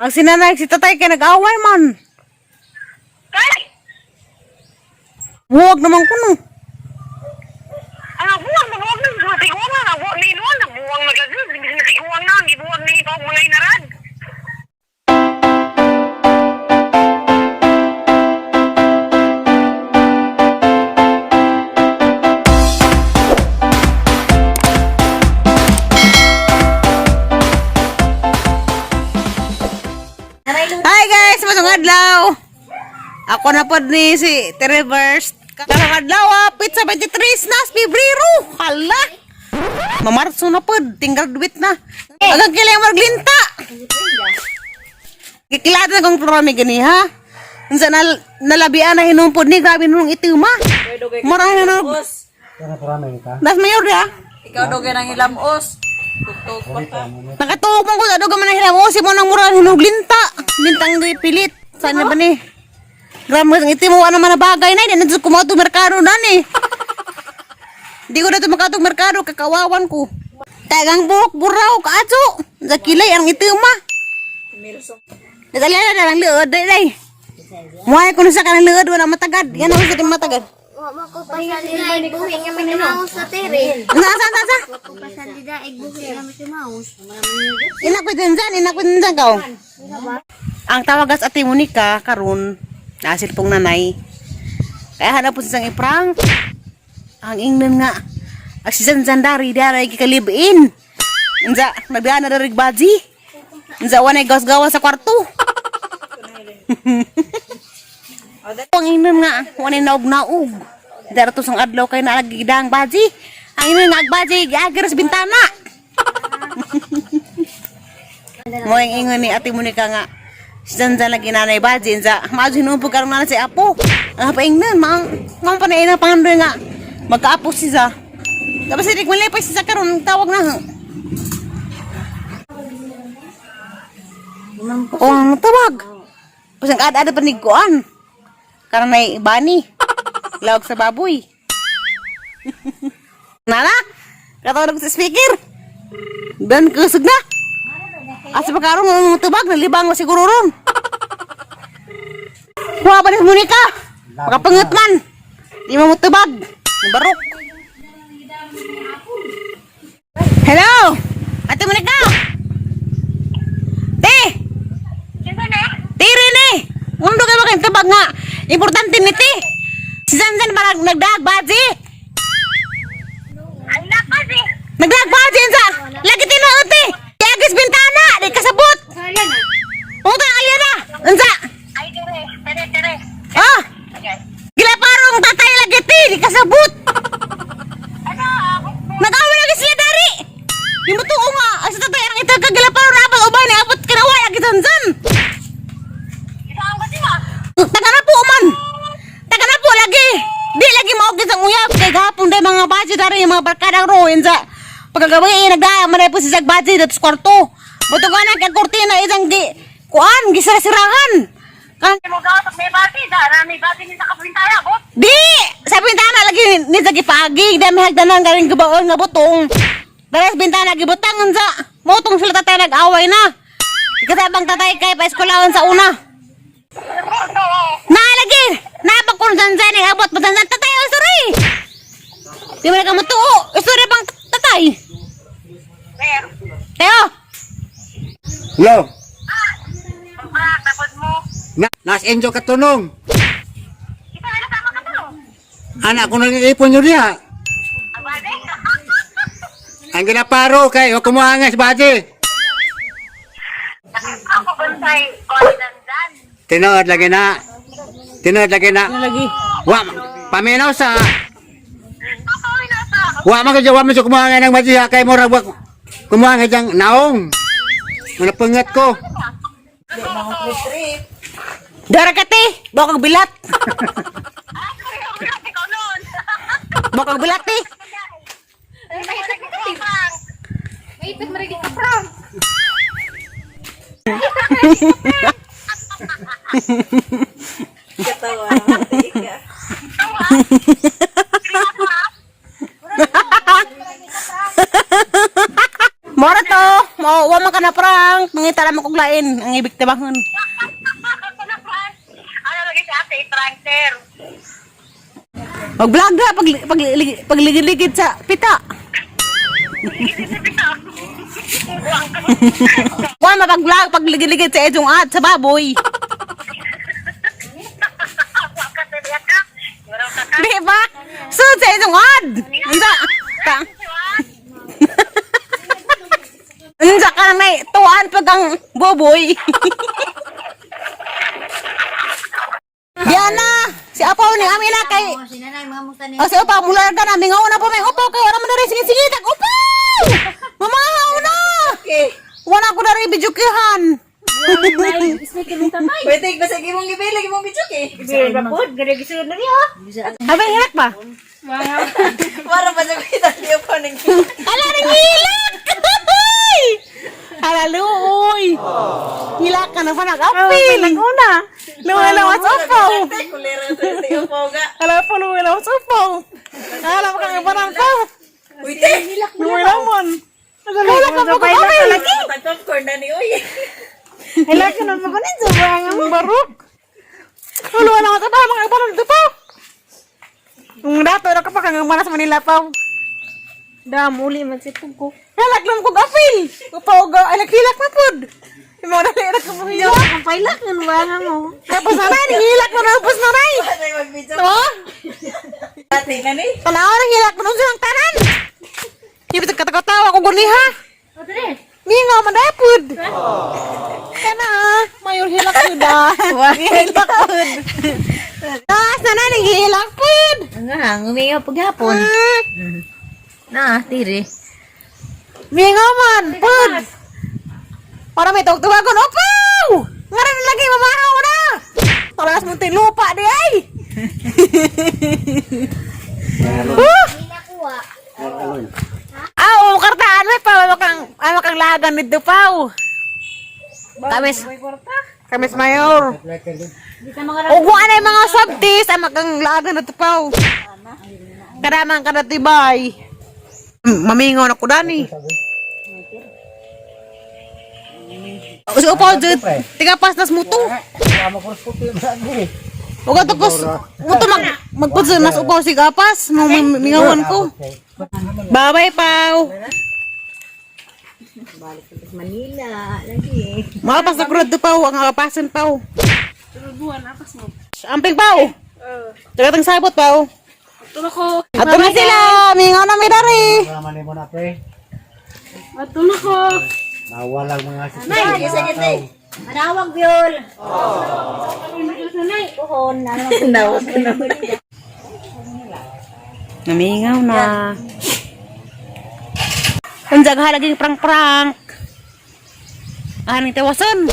Ang sinanay, si tatay kay nag-away man. Kay! Huwag naman kuno. Ang buwang na buwang na natiguang na buwang ni Inuan na buwang na gagawin. Natiguang na, gibuwang ni ikaw mga inarad. Hi guys, masong adlaw. Ako na pod ni si Trevors. Karong adlaw, ah, pizza 23 na, sa Pebrero. Hala. Mamarso na pod, tinggal duit na. Agang kailangan maglinta. Kikilata na kong programa gani ha. Unsa na nalabian na hinumpod ni grabe nung itima. Mura na nung Nas mayor ya. Ikaw daw ganang hilamos. Tugtog pa ka. Nakatuog man ko sa duga man ang hilam. O, si mo nang mura hinuglinta. Lintang pilit. Sana ba ni? Grabe ang itim mo naman na bagay na. Hindi na kumato merkado na ni. Hindi ko na ito makatong merkado. Kakawawan ko. Tagang buhok, buraw, kaatso. Sa kilay, ang itim ma. Milso. Nadali na lang liod, day, day. Muhay ko na sa kanang liod, wala matagad. Yan ang sa matagad. Wa mo ko pasalida buhi nga may mouse sa tere. Asa, asa, asa, asa? Wa ko pasalida buhi nga may mouse. Ina ko dyan dyan, ina ko dyan dyan kao. Ang tawagas ate Monica karon nasil pong nanay. Kaya hanap po siyang i-prank. Ang ingnan nga, ang si Zanzan dari, dari kikalibin. Unsa, nagdaan na dari baji. Unsa, wanay gawas-gawas sa kwarto. Ang ingnan nga, wanay naog-naog. Dara to sang adlaw kay nalagigidang baji. Ang ingnan nga, ag baji, giagir sa bintana. Mo yung ingon ni Ate Monica nga, si Zanzan lagi nanay baji, sa maadyo hinumpog karon na si Apo. Ang paingnan, mang mang panay na pangandoy nga, magkaapo si Za. Tapos hindi ko malipay si Za karon, tawag na. Oh, ang tawag. Pasang ada-ada paniguan. Karon may bani. Lawag sa baboy. Nala, katawag sa speaker. Dan kusog na. Asa pa karon ang tubag nalibang mo siguro ron. Kuha pa ni Monica. Makapangut man. Di mo mutubag. Ni Barok. Hello. Ate Monica. Te. Sino na? Te Rene. Undo kay ba kayong tubag nga. Importante ni te. Si Zanzan parang nagdaag baji. Ay, nakas eh. Nagdaag baji sa. Lagi tinuod te. Yagis bintana, di kasabot. Punta alya na. Unsa? Ay, tere, tere, tere. Ah! Okay. Gilaparong tatay lagi ti, di kasabot. Ano? Nag-away lagi sila dari. Yung mutuo nga, ang sa tatay ang ito kagilaparo na abot ubay na abot kinaway lagi zanzan. Isang kasi ma. Taga na po man. Taga na po lagi. Di lagi maugid ang uyab kay gahapon day mga budget dari yung mga barkadang roin sa pagkagabi eh, nagdaya man po si Zag budget dito sa kwarto. Buto ka na kay kurtina isang gi kuan gisira-sirahan. Kan Mo gawa pag may bati, dara may bati ni sa kapintaya, bot. Di! Sa bintana lagi ni sa gipagi, dami hagdanan galing gibaon nga butong. Dara sa bintana gibutang unsa. Motong sila tatay nag-away na. Ikasabang tatay kay paeskwelahan sa una. Na lagi! Nabang kun zanzan ni abot mo zanzan tatay oh, sorry. Di mo na ka mutuo. Istorya pang tatay. Ber. Teo, Hello. Pag tapos mo. Na, nas enjo katunong. Isa na kasama ka to. Anak ko nang ipon nyo diha. Abade. Ang ginaparo kay wa kumuha sa baji. Ako bantay, koy dandan. Tinuod lagi na. Tinuod lagi na. lagi. Wa paminaw sa Ako nasa. wa man ko wa man kumuha ng baji ha kay murag wa kumuha nga diyang naong. Mga pangat ko. Dara ka te, baka bilat. Ay, ikaw noon. Baka bilat te. Maipit marigi ka prank. Katawa. Tika. Mora to, mo wa man ka na prank, mangita lang kog lain. Ang ang ibigtimahon. Ano lagi si ate, i-pranker. Mag-vlog na pag pag pagligid-ligid sa pita. Kuan mapag-vlog pagligid-ligid sa ejong at sa baboy. Di ba? So sa ejong ad. Unsa? Ta. Unsa ka na may tuan pag ang boboy. Diana, si Apo ni Amina kay Oh, si nanay, mga musta ni. O si Opa, mula ka na, mingaw na po, may upo kayo, wala mo na rin singit-singit, ag upo! Mamahaw na! Okay. Wala ko na rin bidyukihan. Pwede ba sa imong gibili imong video eh. Abi, hilak ba? Para ba sa kita niyo pa ning. Ala, rin hilak! Ala, luoy! Hilak ka na pa nag-apil! Nag-una! Luoy na, what's up po? Kulera sa iyo po ga. Ala po, luoy na, what's up po? Ala, makang iba ng po. Uy, te. Luoy na mon. Hilak ka po kung lagi! Tag-popcorn na ni uy. Hilak ka na po kung Barok! Luoy na, what's up po? Mga iba ng po! Ang dato na kapag ang manas Manila pa. Dam, uli man si Pugo. Hilak lang kog apil. Upaw ga ay naghilak na pud. Imo na lang ka mo hilak. Ang pailak nga nga mo. Tapos na nay, hilak na tapos na nay. Patay mag-video. To? Ate na ni. Tanaw na hilak na unsa ang tanan. Ibig katakatawa ko guniha. Mingaw man dai pud. Kana mayor hilak pud ah. Hilak pud. Tas na nay hilak pud. Nga, ngumiyo paghapon. Na, tiri. Mingaw man pud. Para may tawag-tawagon, upaw! Ngaran lagi mamahaw na! Talas mo lupa di ay! Huh? Ah, oo, kartaan may pa, ano kang lagan nito paw. Kamis. Kamis mayor. Ug wa na yung mga sabtis, ama kang lagan nito paw. Kadaman ka na tibay. Mamingaw na ko dani. Si upaw jud, tiga pasnas muto. Uga to kus, muto mag magpudso nas upaw si gapas, mingawan ko. Bye-bye, Pau. Manila, lagi. Maapas na kurad to, Pau. Ang apasan, Pau. Amping, Pau. Tagatang sabot, Pau. Ato na sila. Mingaw na may dari. Wala man mo na pre. Ato na ko. Nawala ang mga Sige sige te. Manawag, Biol. Puhon, Nawag na. Namingaw na. Ang jagha laging prang-prank. Aning tawasan.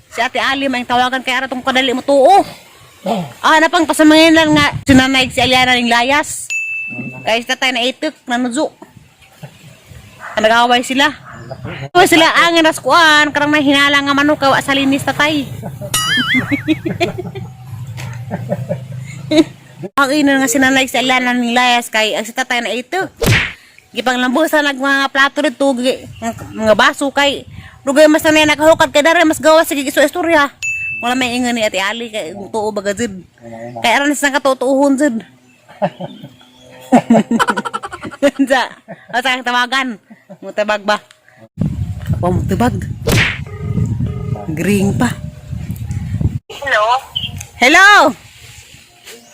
Si Ate Ali may tawagan kay ara tong kadali mo tuo. Ah, napang pasamangin lang nga sinanay si Aliana ning layas. Kay sa tatay na itik nanuzo. Nag-away sila. Away sila angin ras kuan karang may hinala nga manok kawa sa linis tatay. Ang ina nga sinanay si Aliana ning layas kay ang si tatay na ito. Gipang lambusan nag mga plato dito, mga baso kay dugay mas na nakahukad kay dara mas gawa sige iso istorya. Wala may ingon ni Ate Ali kay tuo baga jud. Kay aron sa katutuohon jud. Unsa? Asa ang tawagan? Mutabag ba? Apa mo tubag? Green pa. Hello? Hello.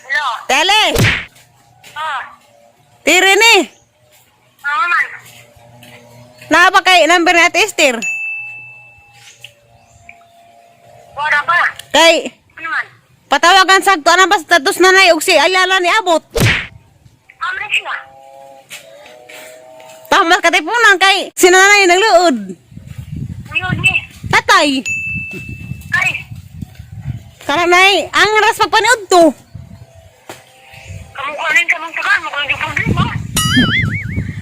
Hello? Tele. Ah, Tire ni. ano man? Naa ba kay number ni Ate Esther? Wala ba? Kay Ano man? patawagan sagto anang basta status nanay og si Ayala ni abot. Amrin siya. Tama katipunan kay si nanay nagluod. Uyod ni. Tatay. Ay, Karanay, ang ras pagpaniod to. kamukha rin ka mong tagal. Mukhang hindi problema.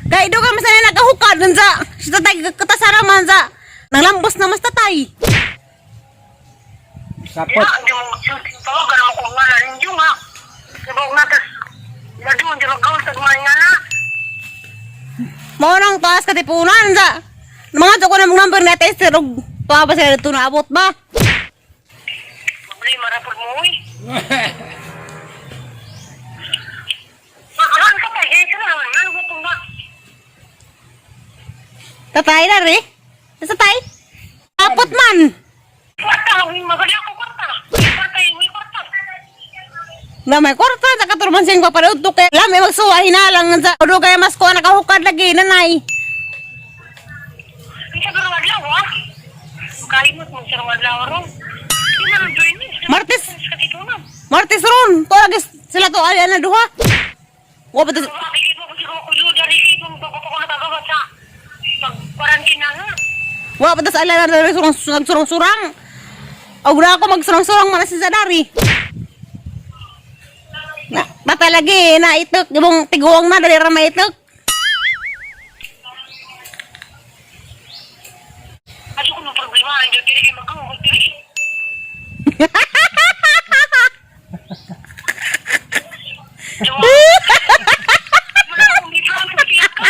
Kay do ka mas na nagahukad dun sa si tatay katasara man sa nanglambos na mas tatay. Sapot. Ya, hindi mo tawagan mo kung nga ninyo nga. Diba nga tas lado di ba gawin sa mga nga na. Mao nang taas katipunan sa mga ko na mong number ni Ate Esther og tuwa ba sila dito naabot ba? po mo, uy. Ano ka pa? Eh, sila naman. Ano ba itong ba? Tatay na rin. Tatay. Apot man. Kwarta, magala ko kwarta. Kwarta, uy, kwarta. Na may kwarta sa katurman siyang papanood to kay lami magsuwa hinalang sa udo kay mas ko nakahukad lagi nanay. Ang sa karong adlaw, ah. Kalimot mo sa karong adlaw ron. Hindi na rin join ni. Martes. Sa katipunan. Martes ron. To lagi sila to ay na duha. Wa pa to. Bakit mo kasi ko dari kay bago ko nakagawa sa pag-quarantine na nga. Wa pa tas ala na surang nagsurang-surang. Og na ako magsurang-surang man si Zadari. Na bata lagi na itok ibong tiguang na dali ra maitok. Aso ko ng problema, ang dyan dili kay magkangkot dili. Wala akong dito ang tiyak ka.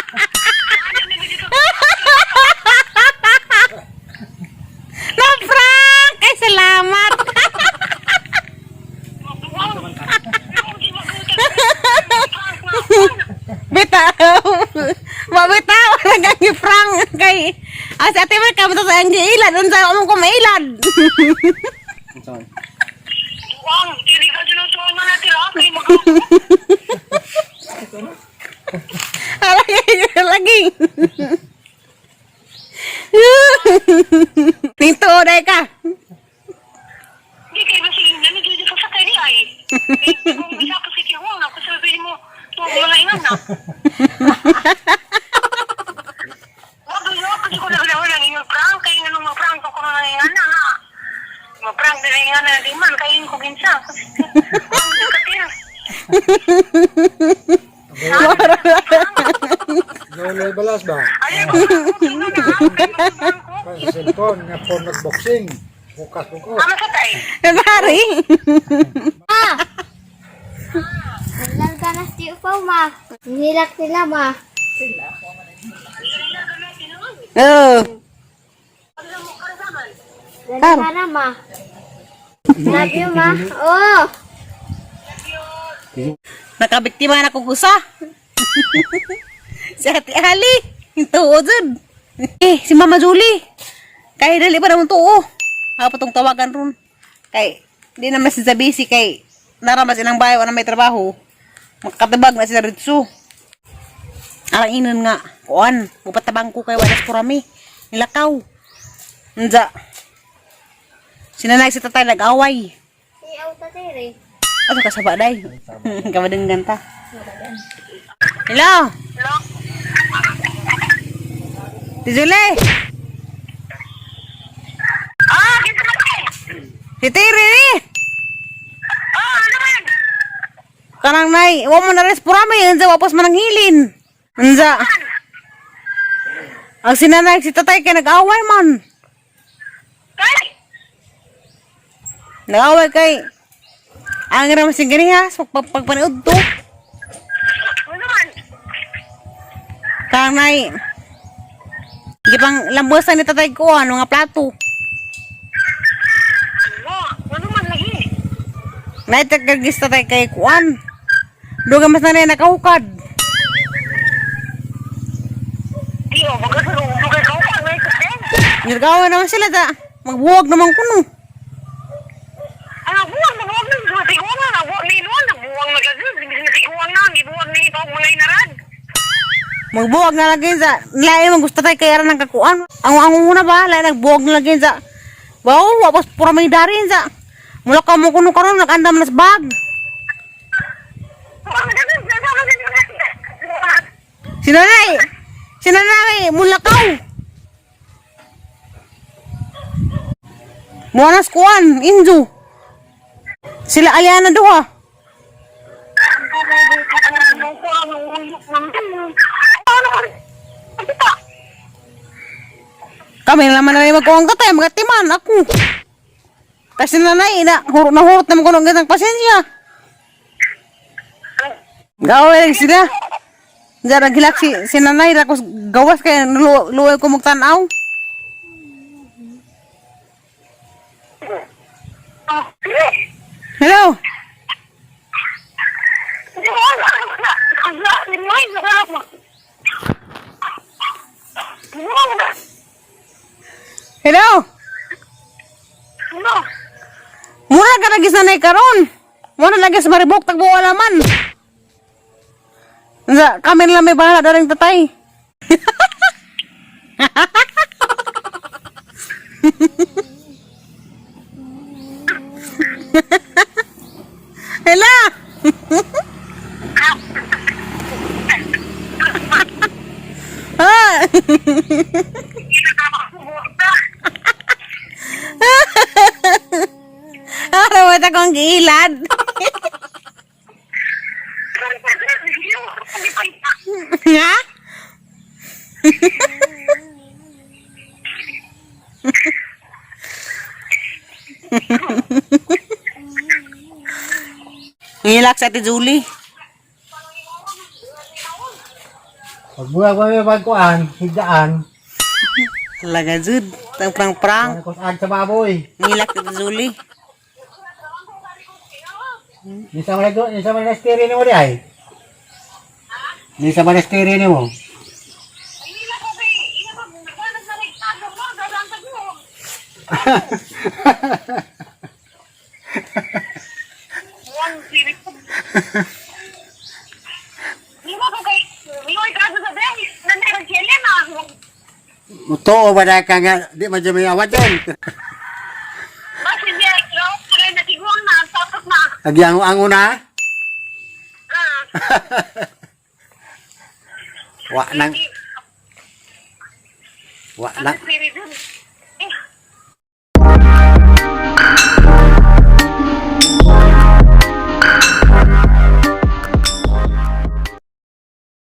Ano na dito? Na Frank, ay salamat. Wow! Ano di magkangkot? Bitaw. Mabitaw lang ang Frank kay as ate mo kamo to sa ang giilad unsa among kumailad. Wow! Dili ka dyan ang suwang na natira kay magkangkot. Lagi lagi. Nito dai ka. Hindi kayo ba sige na dito ka sa kanya ay. Eh, kung isa ko si Tijuana, ako sabihin mo, tuwag mga ingan na. Wag yun, kasi ko naglawa lang inyong prank, kayo nga nung ma-prank ko na ingan na nga. Ma-prank na ingan na di man, kayo ko ginsa. Kasi, kung hindi ka tira. Loloy balas ba? Ay, ako, tingnan na, ha? Kayo mag-prank ko. Sa cellphone nga phone nagboxing. Bukas bukas. Tama sa tayo. Dari. Ma! Naglalga na si Upaw, ma. Nilak sila, ma. Oh. Dali ka na, ma. Love you, ma. Oh! Nakabiktima na kong usa. Si Ate Ali. Yung tuo dyan. Eh, si Mama Julie. Kay dali pa naman tuo. Ako tong tawagan ron. Kay, di naman siya busy kay naramas inang bayo na may trabaho. Makatabag na sila ritso. Arang inon nga. Kuan, bupatabang ko kay walas kurami. Nilakaw. Nza. Sinanay si tatay nag-away. Si Auta Tere. Ano ka sa baday? Kamadanggan ta. Hello? Hello? Ti Julie! Ah, ginsa na tayo. Si Tiri ni! Ah, ano man? Kanang nay, wa mo na res purami, unsa wapos man ang hilin. Unsa? Ang sinanay si tatay kay nag-away man. Kay! Nag-away kay ang ramas sing ganiha, pagpaniud to. Ano man? Kanang nay, gipang lambusan ni tatay ko ano nga plato. Ano? Ano man lagi? Nay tagagis tatay kay kuan. Duga mas nanay nakahukad. Di, oh, bagay ka, may kasi. Nagaway naman sila ta. Magbuwag naman kuno. Ano, buwang na buwang na, natiguang na, buwang na inuwan na, buwang na kasi, natiguang na, gibuwang na ito, mga inarad. Magbuwag na lagi sa lain man gusto tay kay aran ang kakuan. Ang ang una ba lain nagbuwag na lagi sa. Wow, wapos pura may dari sa. Mula ka mo kuno karon nagandam na sa bag. Buwang na kasi, Sinanay. Sinanay mulakaw. Muanas kuan injo. Sila Aliana duha. Kami naman na may magkuhan ka tayo, magatiman ako. Kasi nanay, na, hurot na hurot naman ko ng gantang pasensya. Gawin lang sila. Diyan naghilak si nanay, rakos gawas kaya luway ko magtanaw. Asa ka lagi sanay karon? Mo na lagi sa maribok tagbuo naman. Unsa kami na lang may bahala daring tatay. Hala! Ah! Araw at akong giilad. Ha? Ngilak sa Ate Julie. Pagbuha ko may pagkuan, higdaan. Talaga, Jud. Ang prang-prang. Ano kusaan sa baboy. Ngilak sa Ate Julie. Nisa man nag nisa man nastiri nimo di ay. Nisa man nastiri nimo. Mutuo ba na ka nga di man jud may awat din. Nagyango-ango na. Wa nang wa nang